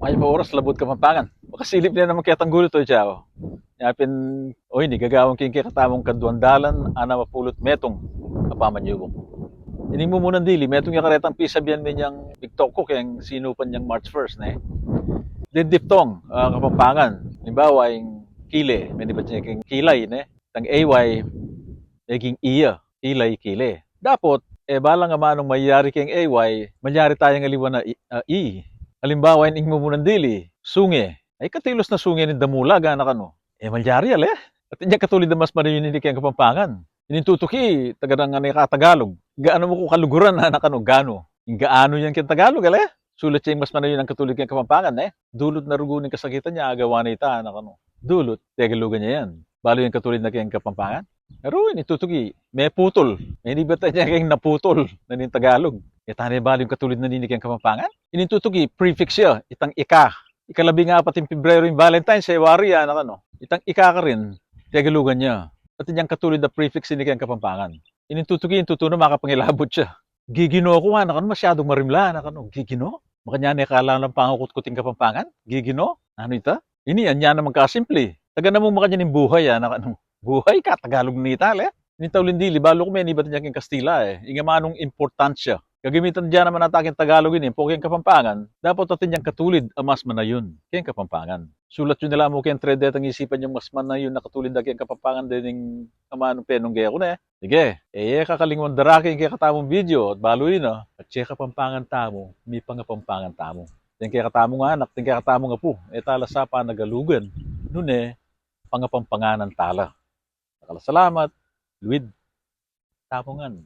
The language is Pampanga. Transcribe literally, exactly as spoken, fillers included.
Ay pa oras, Labuad Kapampangan. Makasilip ne naman ketang gulut, o Jao. Yapin, o ini, gagawan king kekatamung kaduang dalan anam a pulu't metung a pamanyubuk. Ining mumunang dili, metung ya karetang pisabian mi niang bigtok ku keng sinupan yang March first, ne? Deng diphthong, ah, Kapampangan. Halimbawa, ing kile, menibat ya keng kilay, ne? Itang A Y, meging I ya, kilay, kile. Dapot, e, balang amanung mayari keng A Y, malyari tayang aliwan a I, a I. Halimbawa, ining mumunang dili, sunge. Ay, katilus na sunge ning damulag, anak, anu. E, malyari, ale? Atin yang katulid a mas manayun ini keng Kapampangan. Ining tutuki, taga nang ane ka Tagalog. Gaanu mu ku kaluguran, anak, anu, gaanu. Ing gaanu yan keng Tagalog, ale? Sulat ya ing mas manayun a katulid keng Kapampangan, ne? Dulut na rugu ning kasakitan ya, agawa na ita, anak, anu. Dulut, Tegalugan ya yan. Balu yang katulid na keng Kapampangan? Pero ining tutuki, meputol. Menibat ya keng naputol na ning Tagalog. E tana balu yang katulid na nini keng Kapampangan? Ining tutuki, prefix ya, itang ika. Ikalabing apat ing Pebrero ing Valentine's, e wari, anak, anu. Itang ika karin, Tegalugan ya. Atin yang katulid a prefix ini keng Kapampangan. Ining tutuki, ing tutu na makapangilabut ya. Gigino ku, anak, anu, masyadung marimla, anak, anu. Gigino? Makanyan e kalalang pangakutkut ing Kapampangan? Gigino? Nanu ita? Ini, anya naman kasimple. Taga na mu makanyan ing buhay, anak, anu. Buhay, katagalug na ita, ale? Ining tauling dili, balu ku menibat ya keng Kastila, e. Ing amanung importansya. Gagamitan ya naman nata keng Tagalog ini, ampo keng Kapampangan, dapot atin yang katulid a mas manayun keng Kapampangan. Sulat yu na la mu keng thread detang isipan yung mas manayun a katulid da keng Kapampangan dening amanung penungge ku, ne? Sige, e ye kakalingwan daraki ing kekatamung video, at balu yu na, atse Kapampangan tamu, mipangapampangan tamu. Deng kekatamung anak, deng kekatamung apu, e tala sa panagalugan, nune, pangapampanganan tala. Dakal a salamat, luid tamu ngan.